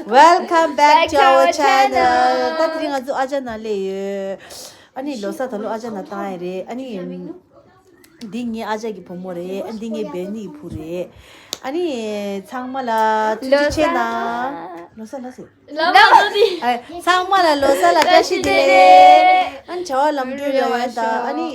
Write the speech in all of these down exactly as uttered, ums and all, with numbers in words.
Welcome back to our channel. ད་དེ་རིང་ང་ཚོ་ཨ་ཅག་ན་སླེབས་ཡོད། ཨ་ནི་ལོ་གསར་ད་ལོ་ཨ་ཅག་ན་བཏང་ཡ་རེད། ཨ་ནི་འདི་ངའི་ཨ་ཅག་གི་བུ་མོ་རེད། ཨ་འདི་ངའི་བེ་ནི་བུ་རེད། ཨ་ནི་ཚང་མ་ལ་ཐུགས་རྗེ་ཆེ་གནང་། ལོ་གསར་ལ་ཟེར། ལོ་གསར་ལ་ཟེར། ཨ་ཚང་མ་ལ་ལོ་གསར་ལ་བཀྲ་ཤིས་བདེ་ལེགས། ཨ་ནི་བྱ་བ་ལམ་འགྲོ་ཡོང་ཡ་དང་ཨ་ནི་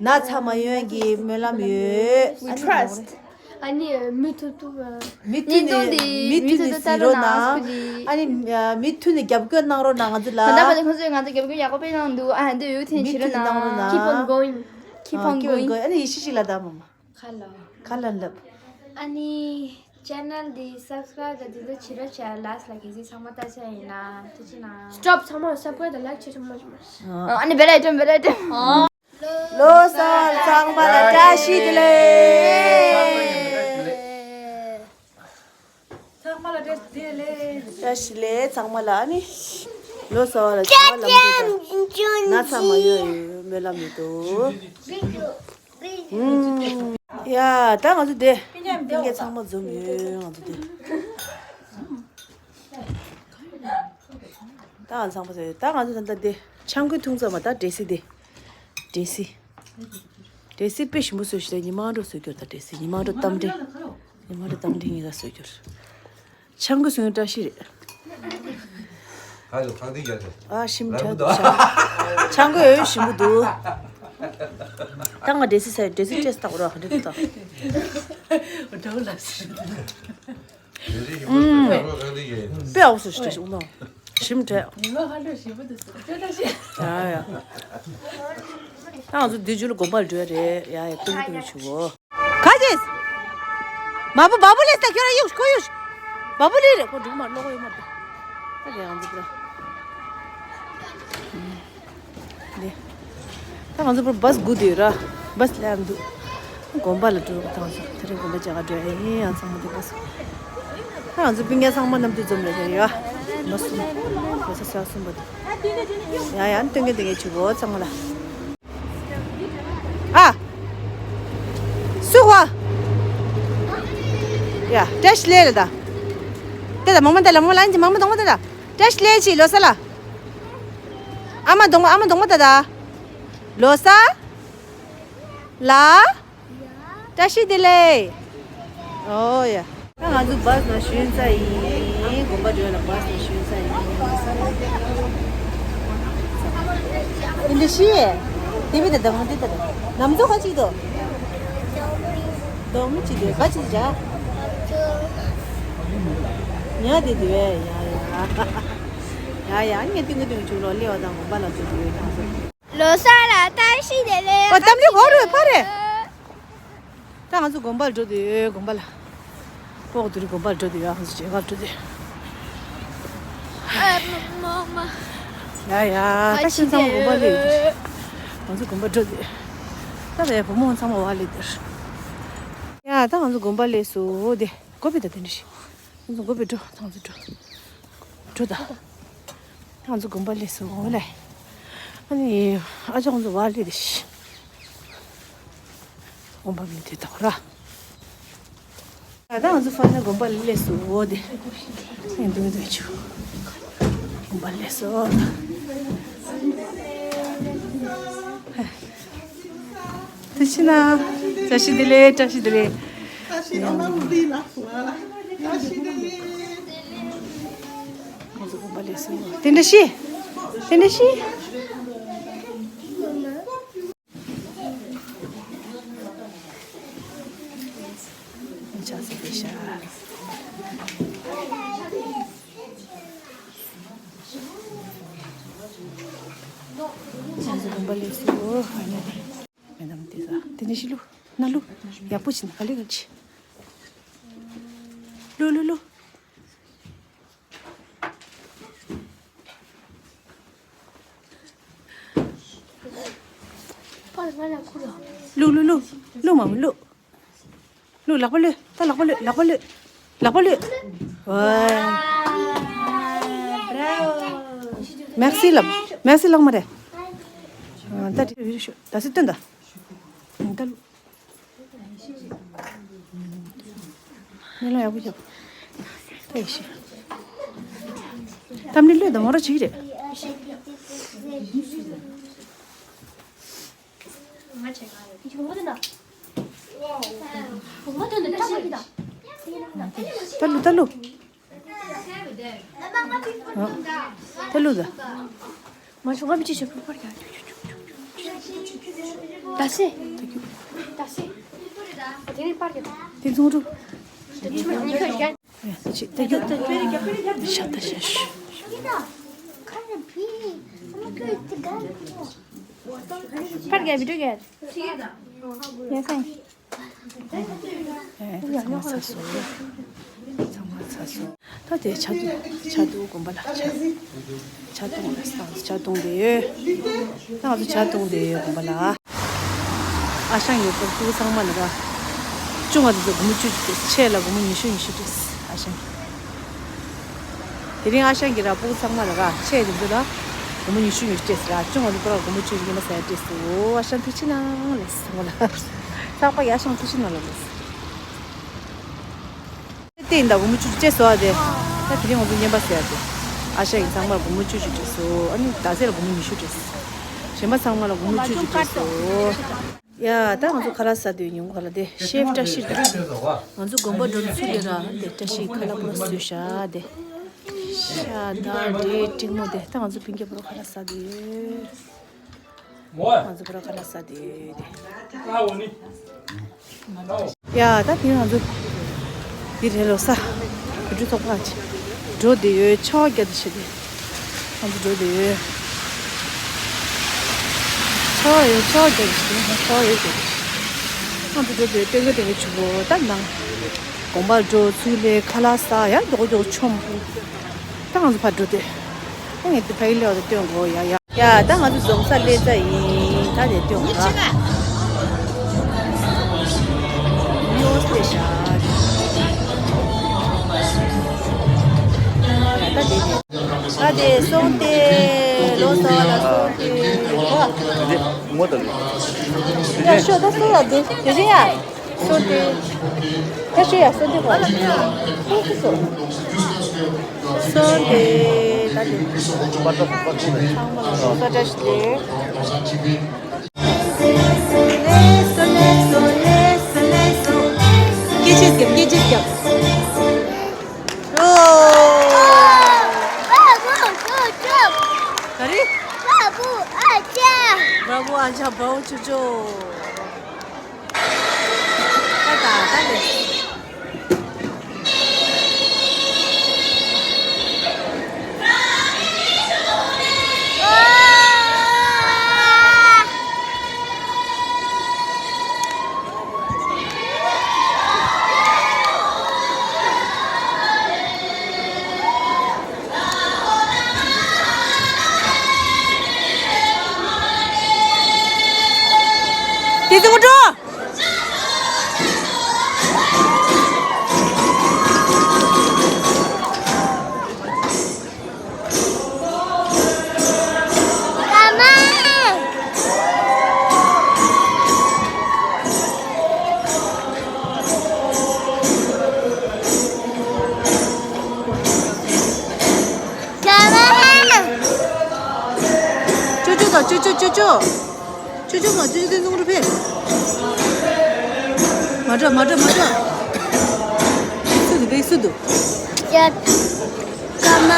ན་ཚ་མ་ཡོང་གི་སྨོན་ལམ་ཡོད། ཨ་ནི་ཨ་ནི་མུ་མཐུད་དུ་མུ་མཐུད་ནས་མུ་མཐུད་ནས་གཟིགས་རོགས་གནང་། ཨ་ནི་མུ་མཐུད་ནས་རྒྱབ་སྐྱོར་གནང་རོགས་གནང་ང་ཚོ་ལ། ད་ལྟ་བར་དུ་ཁོང་ཚོས་ང་ཚོ་རྒྱབ་སྐྱོར་ཡག་པོ་སྤེལ་གནང་འདུག་ཨ་འདི་འོས་འཐེན་བྱེད་རོགས་གནང་། Keep on going. Keep on going. ཨ་ནི་ཡེ་ཤེས་ཤིག་ལ་ད་མ་མ། ཁ་ལ། ཁ་ལ་ལབ། ཨ་ནི་channel འདི་subscribe དང་འདི་ཚོ་བྱེད་རོགས་བྱས། Last ལ་གལ་སྲིད་ཚང་མ་ལྟ་ཆ་ཡིན་ན་ཐུགས་རྗེ་གནང་། Stop. ཚང་མ་subscribe དང་like བྱེད་ཐུབ་མ་བྱུང་། ཨ་ནི་bell icon, bell icon. ལོ་གསར་ཚང་མ་ལ་བཀྲ་ཤིས་བདེ་ལེགས། ཚང་མ་ལ་བཀྲ་ཤིས་བདེ་ལེགས། བཀྲ་ཤིས་བདེ་ལེགས་ཚང་མ་ལ། ཨ་ནི་ལོ་གསར་ལ་བྱ་བ་ལམ་འགྲོ་དང་ན་ཚ་མ་ཡོང་ཡོད་སྨོན་ལམ་ཡོད་དོ། ཨུམ། ཡ་ད་ང་ཚོ་དེ་སྤུན་ཀྱག་ཚང་མ་འཛོམས་ཡོད། ང་ཚོ་དེ་ད་ང་ཚང་མ་ཟེར། ད་ང་ཚོ་ད་ལྟ་དེ་ཆང་ཁོལ་འཐུང་ཚར་མ། ད་འབྲས་སིལ་དེ། འབྲས་སིལ། འབྲས་སིལ་དཔེ་ཞིམ་པོ་བཟོས་ཤག་ད་ཉི་མ་འགྲོ་བཟོས་རྒྱུར། ད་འབྲས་སིལ་ཉི་མ་འགྲོ་གཏམ་འདྲེ། ཉི་མ་འགྲོ་གཏམ་འདྲེ་གཉིས་ཀ་བཟོས་རྒྱུར། ཆང་ཁོལ་བཟོས་ཡོད་བཀྲ་ཤིས་རེད། ཁ་ལོ་ཁང་དེ་རྒྱ་ཆེ། ཨ་ཞིམ་དྲག་འདུག་ཆང་ཁོལ་ཡོད་ཞིམ་པོ་འདུག་ད་ང་འབྲས་སིལ་ཟ་ཡོད། འབྲས་སིལ་ཅེས་བཏགས་རོགས་འབྲས་སིལ་བཏགས། དཔེ་ཨའུ་སུ་ཞིག་འདུག་ཞིམ་དྲག་ཉི་མ་ཁ་འགྲོ་ཞིམ་པོ་འདུག་ཡ་ཡ། ད་ང་ཚོ་འདི་ཇུ་ལ་དགོན་པར་འགྲོ་ཡ་རེད། ཡ་ཡ་སྟོན་གི་སྟོན་གི་བྱུག་གོ་ག་ཅེས། མ་བུ་བ་བུ་ལེས་ད་ཁྱོད་ར་གཡུག་ཁོ་གཡུག་བ་བུ་ལེ་རེད། ཁོ་འགྲིག་མ་ལོག་ཡོད་མ་རེད། ད་རེད་ང་ཚོ་པུ་ར། འདི། ད་ང་ཚོ་པུ་ར་བཱས་སྒུག་དེ་ར། བཱས་ལེན་འདུག་དགོན་པ་ལ་འགྲོ། ད་ང་ཚོ་དེ་རིང་དགོན་པ་མཇལ་ག་འགྲོ་ཡ་ཡིན། ཡང་ཚང་མ་འདི་བཱས། ད་ང་ཚོ་སྤུན་ཀྱག་ཚང་མ་མཉམ་དུ་འཛོམས་ཡོད་རེད་ཡ། མ་གསུམ། གོ་ས་ས་གསུམ་པ་དེ། ཡ་ཡ་སྟོན་གི་སྟོན་གི་བྱུག་གོ་ཚང་མ་ལ། ཨ། སུ་ཧ། ཡ་བཀྲ་ཤིས་བདེ་ལེགས་ལ་ད། དེ་ད་མོ་མ་དེ་ལ་མོ་ལ་ཨན་ཅི་མ་མོ་གདོང་མ་དེ་ད། བཀྲ་ཤིས་བདེ་ལེགས་ལོ་གསར་ལ། ཨ་མ་གདོང་མ་ཨ་མ་གདོང་མ་ད་ད། ལོ་གསར་ལ། བཀྲ་ཤིས་བདེ་ལེགས། ཨོ་ཡ། ད་ང་ཚོ་བཱས་ནང་ཞོན་ཚར་ཡིན། དགོན་པ་འགྲོ་ཡ་ལ་བཱས་ནང་ཞོན་ཚར་ཡིན། དེ་འདྲ་ཤི། དེ་བི་ད་ད་ང་དེ་ད་ད། ནམ་ཚོ་ག་ཅིག་དོ། དོ་མི་ཅིག་དེ་ག་ཅིག་ཇ། ཉ་དེ་དེ་བས་ཡ་ཡ། ཡ་ཡ་ངས་ཏིང་ངེ་ཏིང་བྱུག་ལོ་ལེ་བ་དང་དགོན་པ་ལ་འགྲོ་དུས་ཡོད་ཁང་སོ། ལོ་གསར་ལ་བཀྲ་ཤིས་བདེ་ལེགས། ཨ་གཏམ་རིག་གོ་རུ་ཕ་རེད། ད་ང་ཚོ་དགོན་པར་འགྲོ་དུས་དགོན་པ་ལ། སྤོག་དུ་རི་དགོན་པར་འགྲོ་དུས་ཡ་ང་ཚོ་མཇལ་ཁ་འགྲོ་དུས། ཨ་མ་མ་མ། ཡ་ཡ་ད་ཁྱེད་ཚང་མ་དགོན་པ་སླེབས་ཡོད། ང་ཚོ་དགོན་པ་འགྲོ་དུས། ད་ད་ཡ་བུ་མོ་ཚང་མ་བ་སླེབས་དུས། ཡ་ད་ང་ཚོ་དགོན་པ་སླེབས་སོ་དེ་གོ་བི་ད་དེ་འདྲ་ཞིག་ང་ཚོ་དགོན་པའི་འགྲོ། ད་ང་ཚོ་འགྲོ། འགྲོ་ད། ད་ང་ཚོ་དགོན་པ་སླེབས་སོང་ལེ། ཨ་ནི་ཨ་ཅག་ང་ཚོ་བ་སླེབས་དེ་ཤི། དགོན་པ་མི་དེ་དག་ར། ད་ང་ཚོ་ཕ་ནི་དགོན་པ་སླེབས་སོང་འོ་དེ། ཨེ་འདུག་འདུག་ཆུ། དགོན་པ་སླེབས་སོང་། ཐུགས་རྗེ་གནང་། བཀྲ་ཤིས་བདེ་ལེགས། བཀྲ་ཤིས་བདེ་ལེགས། བཀྲ་ཤིས་བདེ་ལེགས། དེ་འདྲ་ཤི། དེ་འདྲ་ཤི། ཆགས་སུ་བྱས་ཤག་ང་ཚོ་དགོན་པ་སླེབས་སོང་། ཨ་ནི། མེ་དམ་དེ་ས་དེ་ནས་ཤི་ལུ། ན་ལུ། ཡག་པོ་བྱིན་ག་ལེ་ག་ལེ་བྱིན། ལུ་ལུ་ལུ། ལུ་ལུ་ལུ། ལུ་མ་མ་ལུ། ལུ་ལག་པ་ལུ། ད་ལག་པ་ལུ། ལག་པ་ལུ། ལག་པ་ལུ། ཝའི། མེག་སི་ལབ། མེག་སི་ལག་མ་རེད། ཨ། ད་དེ་ཡོད་ཤོག་ད་སི་སྟོན་ད། ད་ལུ། ཉེ་ལ་ཡག་པོ་རྒྱབ། ད་ཡེ་ཤེས། གཏམ་གླེང་བློས་དང་མོ་ར་བྱེད་ཀྱི་རེད། ད་ལུ་ད་ལུ། ད་ལུ་ད། མ་བྱུང་ང་མི་ཅི་བྱེད་པར་ཡ། ད་སེ། ད་སེ། དེ་ནས་པར་ཡ། དེ་ཚོང་འགྲོ། དེ་ཚོང་འགྲོ། ཡ་ད་ཅི་ད་རྒྱུ། ད་ཤ་ད་ཤ་ཤ། པར་རྒྱབ་བི་ཌིའོ་རྒྱབ། ཡ་སེ། ཚང་མ་ཚར་སོང་། ཚང་མ་ཚར་སོང་། ད་དེ་ཇ་བཏུང་ཇ་བཏུང་དགོན་པ་ལ་ཇ་ཇ་བཏུང་ལ་ཇ་བཏུང་དེ་ཡོད། ད་ང་ཚོ་ཇ་བཏུང་དེ་ཡོད་དགོན་པ་ལ། ཨ་ཞང་ཡོད་པར་སྤུ་གུ་ཚང་མ་ལ་ར། ཆུང་བ་དེ་ཚོ་སྒོར་མོ་བཅུ་བཅུ་སྤྲད། ཆེ་ལ་སྒོར་མོ་ཉི་ཤུ་ཉི་ཤུ་སྤྲད། ཨ་ཞང་གིས། དེ་རིང་ཨ་ཞང་གིས་ར་སྤུ་གུ་ཚང་མ་ལ་ར་ཆེ་དེ་ཚོ་ལ་སྒོར་མོ་ཉི་ཤུ་ཉི་ཤུ་སྤྲད་ཟེར་ར། ཆུང་བ་ཚོ་ཁོ་ར་སྒོར་མོ་བཅུ་བཅུ་ཉི་མ་ཟ་ཡ་སྤྲད་སོང་། ཨ་ཞང་ཐུགས་རྗེ་གནང་ལགས་སོ་ལ། ཚགས་པ་ཡ་ཞང་ཐུགས་རྗེ་གནང་ལགས་སོ། ཏིང་དང་སྒོར་མོ་བཅུ་བཅུ་སྤྲད་སོང་ཨ་དེ། ད་དེ་རིང་ང་ཚོ་རྔན་པ་ཟེར་ཡ་དེ། ཨ་ཞང་གིས་ཚང་མར་སྒོར་མོ་བཅུ་བཅུ་སྤྲད་སོང་། ཨ་ནི་ད་ཟེར་ལ་སྒོར་མོ་ཉི་ཤུ་སྤྲད་སོང་། གཞན་པ་ཚང་མ་ལ་སྒོར་མོ་བཅུ་བཅུ་སྤྲད་སོང་། ཡ་ད་ང་ཚོ་ཁ་ལག་ཟ་དུས་ཉིན་གུང་ཁ་ལག་དེ་ཤེཕ་བཀྲ་ཤིས་རེད། ང་ཚོ་དགོན་པ་འགྲོ་དུས་ཚུར་དེ་ར་དེ་བཀྲ་ཤིས་ཁ་ལག་པུ་ར་བཟོས་ཤག་དེ། ཤ་དང་འབྲས་སྤྲིང་མོ་དེ། ད་ང་ཚོ་ཕིང་ཁེ་པུ་ར་ཁ་ལག་ཟ་དུས། ང་ཚོ་པུ་ར་ཁ་ལག་ཟ་དུས་དེ། ཡ་ད་དེ་ང་ཚོ་འདི་རེད་ལོ་ས། བོད་ཕྲུག་ཚོགས་པ་ཅིག་འགྲོ་བསྡད་ཡོད། ཆར་པ་རྒྱག་བསྡད་བྱས་ཏེ་ང་ཚོ་འགྲོ་བསྡད་ཡོད། ཆར་པ་ཡོད། ཆར་པ་རྒྱག་བསྡད་བྱས་ཏེ་ཆར་པ་ཡོད་རྒྱག་བསྡད་བྱས། ང་ཚོ་འགྲོ་བསྡད་ཡོད། སྟོན་གི་སྟོན་གི་བྱུང་གོ། ད་ནང་དགོན་པར་འགྲོ། ཚུར་སླེབས། ཁ་ལག་ཟ། ཡར་མགྱོགས་མགྱོགས་མཆོང་། ད་ང་ཚོ་ཕར་འགྲོ་དུས། ད་ངས་འདི་ཕ་གི་སླེབས་པ་དང་སྟོན་དགོས། ཡ་ཡ། ཡ་ད་ང་ཚོ་རྫོང་སར་སླེབས་ཚར་ཡིན། ད་དེ་སྟོན་དགོས་ར། ཡོ་སྟེ་ཤ། ད་དེ་དེ། ད་དེ་སོང་སྟེ། ལོ་གསར་བ་ལ་སོང་སྟེ། འདི་ངོ་ལྟ་ལ། ཡ་ཤོག་ད་སོང་ལ་འདུག་དེ་བཞིན་ཡ། སོང་སྟེ། ཁ་ཤོ་ཡ་སོང་སྟེ་གོ། སོང་སྟེ་སོ། སོང་སྟེ། ད་དེ། པར་ཏོ་པར་ཏོ་ནས། ཚང་མ་ལ་སོ་སོ་བཀྲ་ཤིས་བདེ་ལེགས། ལེགས་སོ་ལེགས་སོ་ལེགས་སོ་ལེགས་སོ། སྐད་ཆ་རྒྱབ། སྐད་ཆ་རྒྱབ། ཨོ། ག་རེ། Bravo, Acha, bravo, Chuchu. ད་ད་ད་ལེ། དེ་ཚོ་འགྲོ། ཅོ་ཅོ་དང་ཅོ་ཅོ་ཅོ་ཅོ། ཅོ་ཅོ་མ་ཅོ་ཅོ་དེ་ཚོ་འགྲོ་ཕེ། མ་འགྲོ་མ་འགྲོ་མ་འགྲོ། སུ་འདུག་བེ་སུ་འདུག་ཡ། ཀ་མ།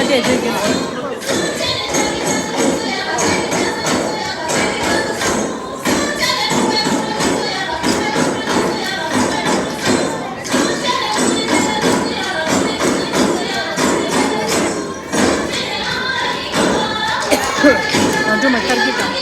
ང་ཚོ་མ་ཤར་གྱི་དང་།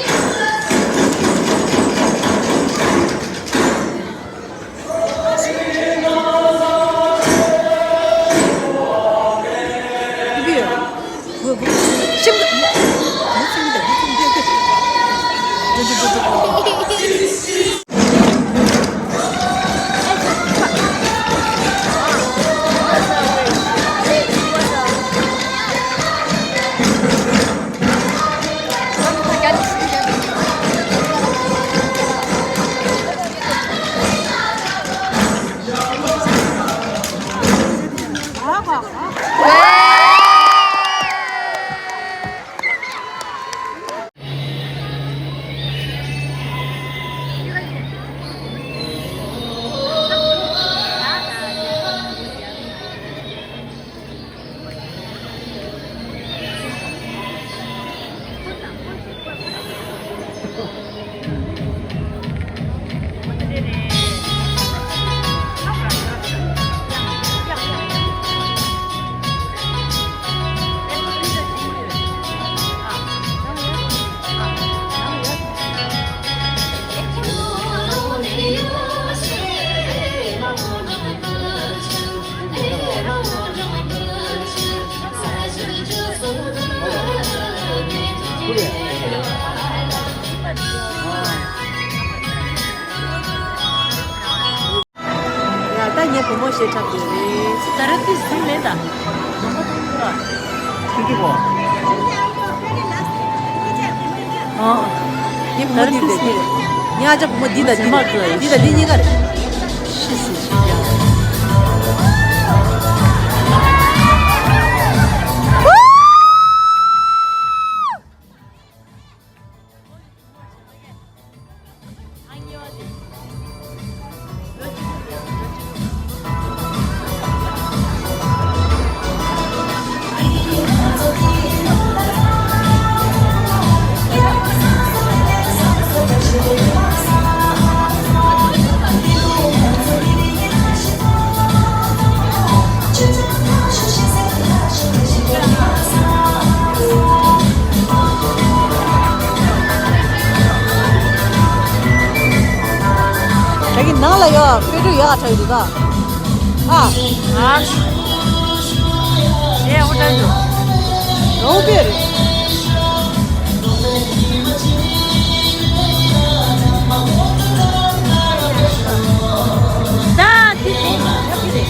ཡ་ད་ངའི་བུ་མོ་ཞེ་དྲག་པོ་རེད། ད་རེས་དུས་ཟིན་མེད་ད། ཁྱེད་ཀྱི་བུ། ཨ། ངའི་བུ་མོ་འདི་རེད། ངའི་ཨ་ཅག་བུ་མོ་འདི་དང་འདི་རེད། འདི་དང་འདི་གཉིས་ཀ་རེད། ཤི་སི་ཤི་ཀྱང་། ད་གི་ནང་ལ་ཡོད། དཔེ་སྒྲུག་ཡག་ཆགས་ཡོད་འདུག་ད། ཨ། ཨ། ཞེས་འུ་ཏྲ་འདུག་རོང་དཔེ་རེད། ད་དེ་དེ་ཡག་གི་རེད།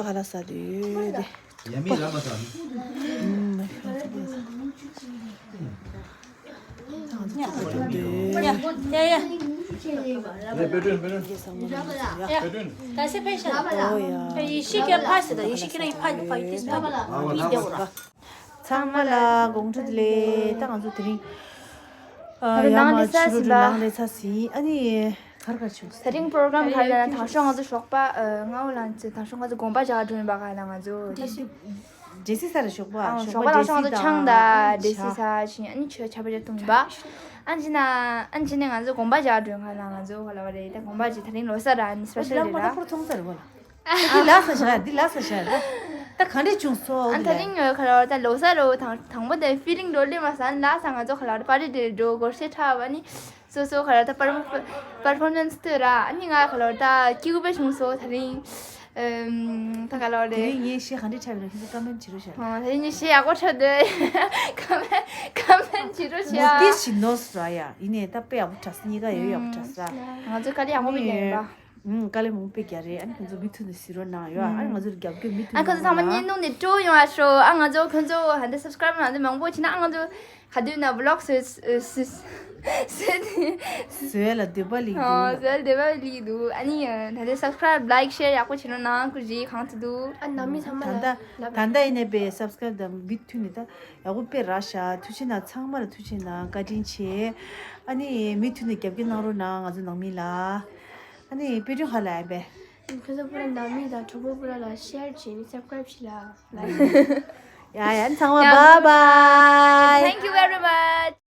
ཁ་ལག་ཟ་དུས་དེ། ཡ་མི་ར་མ་ཟ། ཡ་ཡ་ཡ། ད་སེ་ཕེ་ཤ། ཨོ་ཡ། ཡེ་ཤི་ཁེ་ཕ་སེ་ད་ཡེ་ཤི་ཁེ་ན་ཡི་ཕ་ཕ་ཡི་ཏིས་ཕ་ཡི་ཏིས་ཕ་ཡི་ཏིས་ཕ་ཡི་ཏིས་ཕ་ཡི་ཏིས་ཕ་ཡི་ཏིས་ཕ་ཡི་ཏིས་ཚང་མ་ལ་དགོང་དྲོ་བདེ་ལེགས། ད་ང་ཚོ་དེ་རིང་ཨ་ཡ་ནང་མ་ལས་ཕྱི་ཚར་ཟིན་པ། ནང་ལས་ཚར་ཟིན། ཨ་ནི་གར་གར་བྱུང་། དེ་རིང་པོ་རོ་གྷ་རམ་ག་རེ་ལབ་ན། དང་ཤོག་ང་ཚོ་ཞོགས་པ་ཨ་སྔ་པོ་ལངས་ཚེ་དང་ཤོག་ང་ཚོ་དགོན་པ་བཞག་འགྲོ་ཡིན་པ། ག་ལ་ང་ཚོ་འདྲེ་སི་ས་རེད། ཞོགས་པ་ཨ་ཞོགས་ཞོགས་པ་པ་དང་ཤོག་ང་ཚོ་འདྲེ་སི་ཆང་དང་དང་འདྲེ་སི་ཇ། ས་ཞིང་ཨ་ནི་ཆོས་ཆ་པ་ཅིག་འཐུང་ཡིན་པ། ཨ་ནི་ཕྱི་ན་ཨ་ནི་ཕྱི་ནས་ང་ཚོ་དགོན་པ་བཞག་འགྲོ་ཡིན། ག་ལ་ང་ཚོ་ག་ལ་བ་རེད། ད་དགོན་པ་ཅིག་དེ་རིང་ལོ་གསར་ར་ཨ་ནི་སི་པེ་ཤལ་ལ་རེད་མ་ད་ར། ཕོར་ཚོང་ས་རེད་བ་ལ། འདི་ལ་ས་ཞིག་ར། འདི་ལ་ས་ཞིག་ར། ད་ག་འདྲས་བྱུང་སོང་། ཨ་ད་རིང་ཡོད་ཁ་ར་བ་ད་ལོ་གསར་རོ་དང་དང་པོ་དེ་ཕི་ལིང་འགྲོ་ལེ་མ་ས་ཨ་ནི་ལ་ས་ང་ཚོ་ཁ་ལ་བ་ད་པར་ཊི་དེ་འགྲོ་སྒོར་གཞས་འཁྲབ་པ་ནི་སོ་སོ་ཁ་ལ་བ་ད་པར་པར་ཕོར་མན་སི་ལྟོས་ར། ཨ་ནི་ང་ཁ་ལ་བ་ད་སྐྱིད་པོ་བྱུང་སོང་ད་རིང་། ཨམ་ད་ག་ལ་བ་དེ་རེད། རིང་ངས་གཞས་ག་འདྲས་འཁྲབ་ཡོད་ན་ཁྱེད་ཚོ་ཀ་མེན་ཊི་བྱེད་རོགས་ཞུ། ཨ་ད་རིང་ངས་གཞས་ཡག་པོ་འཁྲབ་འདུག་ཀ་མེན་ཀ་མེན་ཊི་བྱེད་རོགས་ཞུ། མོ་ཏི་ཞིག་ནོ་སི་ར་ཡ། ཡིན་ནའི་ད་དཔེ་ཡག་པོ་འཁྲབ་སོང་། གཉིས་ཀ་ཡོད་ཡག་པོ་འཁྲབ་སོང་། ང་ཚོ་དཀའ་ལས་ཡག་པོ་མི་ཉན་པ། ཨུམ། དཀའ་ལས་མང་པོ་རྒྱག་རེད། ཨ་ནི་ཁོང་ཚོ་མུ་མཐུད་ནས་གཟིགས་རོགས་གནང་ཡོད། ཨ་ནི་ང་ཚོར་རྒྱབ་སྐྱོར་མུ་མཐུད་ཨ་ཁོང་ཚོ་ཚང་མ་གནང་། བརྙན་ཐུང་འདི་སྤྲོ་ཡོང་བ་ཤོག་ཨ་ང་ཚོ་ཁོང་ཚོ་ཧ་འདི་སབ་སི་ཀ་རབ་ང་ཚོ་མང་པོ་བྱས་ན་ཨ་ང་ཚོ་ག་དུས་ན་བི་ལོག་བཟོས་བཟོས་བཟོས་བཟོས་ལ་འདོད་པ་ལི་འདུག་ཨོ་བཟོས་ལ་འདོད་པ་ལི་འདུག་ཨ་ནི་ད་ལྟ་སབ་སི་ཀ་རབ་ལའིག་ཤེར་ཡག་པོ་བྱེད་རོགས་གནང་། སྐུ་མཁྱེན། གང་ཐུབ་ཐུབ། ཨ་ནང་མི་ཚང་མ་ད་ལ་ད་ལབ། ད་ལྟ་ཡིན་ནའི་པའི་སབ་སི་ཀ་རབ་དང་མུ་མཐུད་ནས་ད་ཡག་པོ་དཔེ་རག་ཤག་ཐུགས་རྗེ་གནང་། ཚང་མ་ལ་ཐུགས་རྗེ་གནང་། བཀའ་དྲིན་ཆེ། ཨ་ནི་མུ་མཐུད་ནས་རྒྱབ་སྐྱོར་གནང་རོགས་གནང་། ང་ཚོ་ནང་མི་ལ། ཨ་ནི་དཔེ་སྐྲུན་ཧ་ལ་ཡ་པས། ཁྱོད་ཚོ་པུ་ར་ནང་མི་དང་གྲོགས་པོ་པུ་ར་ལ་ཤེར་བྱས་ནས་སབ་སི་ཀ་རབ་བྱེད་ལ། ཡ་ཡ། ཚང་མ་ཡ། Bye bye. Thank you very much.